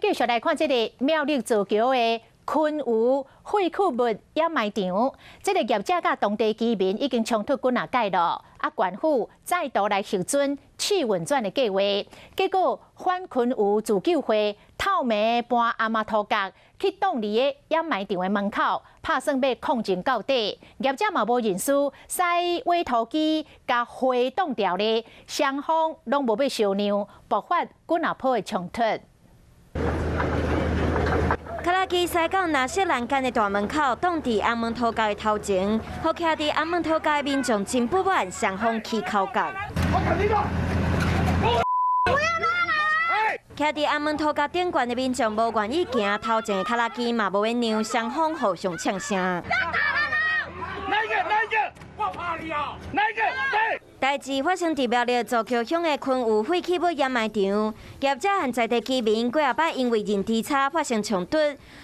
繼續來看這个苗栗造橋的昆宇廢棄物掩埋場，這个業者佮當地居民已經衝突幾若擺咯。啊，縣府再度來核准試運轉的計劃，結果反昆宇自救會透暝搬阿媽塗角去擋佇个掩埋場的門口，拍算欲抗爭到底。業者嘛無認輸，駛挖土機共火擋牢咧，雙方攏無欲相讓，爆發幾若波的衝突。拖拉機駛到藍色欄杆的大門口，擋佇紅毛塗角的頭前，予徛佇紅毛塗角的民眾真不滿，雙方起口角。不要罵人！徛佇紅毛塗角頂懸的民眾無願意行，頭前的拖拉機嘛無欲讓，雙方互相嗆聲。要打人哪一個？哪一個？我怕你啊！哪一個？對。代誌發生佇苗栗造橋鄉的昆宇廢棄物掩埋場，業者和在地居民幾仔擺因為認知差發生衝突。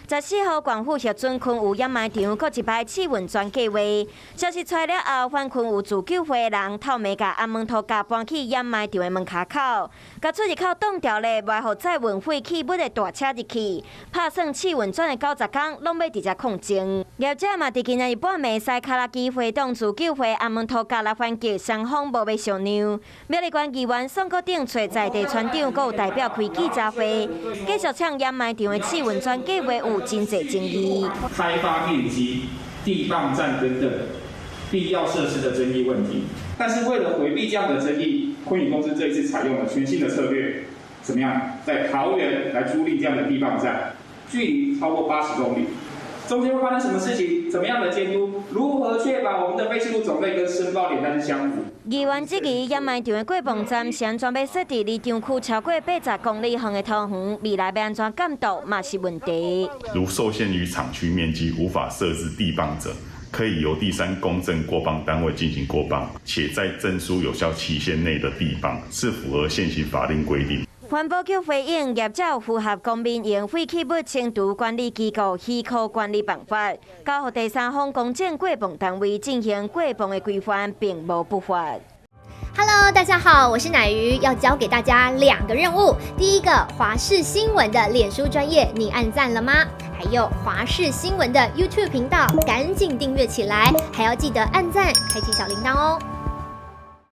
14號縣府核准昆宇掩埋場閣一擺試運轉計劃，消息出來了後，反昆宇自救會的人透暝共紅毛塗角搬去掩埋場的門跤口，共出入口擋牢咧，袂予載運廢棄物的大車入去，拍算試運轉的90工攏欲佇遮抗爭。業者嘛佇今仔日半暝駛拖拉機揮動自救會紅毛塗角來反擊，雙方無欲相讓。苗栗縣議員宋國鼎揣在地村長，閣有代表開記者會，繼續嗆掩埋場的試運轉計劃有真濟爭議。開發面積、地磅站等等必要設施的爭議問題，但是為了迴避這樣的爭議，昆宇公司這一次採用了全新的策略，怎麼樣？在桃園來租賃這樣的地磅站，距離超過80公里。中間會發生什麼事情？怎麼樣的監督？如何確保我們的廢棄物種類跟申報點單是相符？議員質疑掩埋場的過磅站是按怎欲設佇離場區超過80公里遠的桃園，未來欲按怎監督嘛是問題。如受限於廠區面積無法設置地磅者，可以由第三公證過磅單位進行過磅，且在證書有效期限內的地磅是符合現行法令規定。環保局回應，業者有符合公民營廢棄物清除管理機構許可管理辦法，交予第三方公證過磅單位進行過磅的規範，並無不法。 Hello，大家好，我是乃瑜，要交給大家兩個任務。第一個，華視新聞的臉書專頁，你按讚了嗎？還有華視新聞的 YouTube 頻道，趕緊訂閱起來，還要記得按讚，開啟小鈴鐺哦。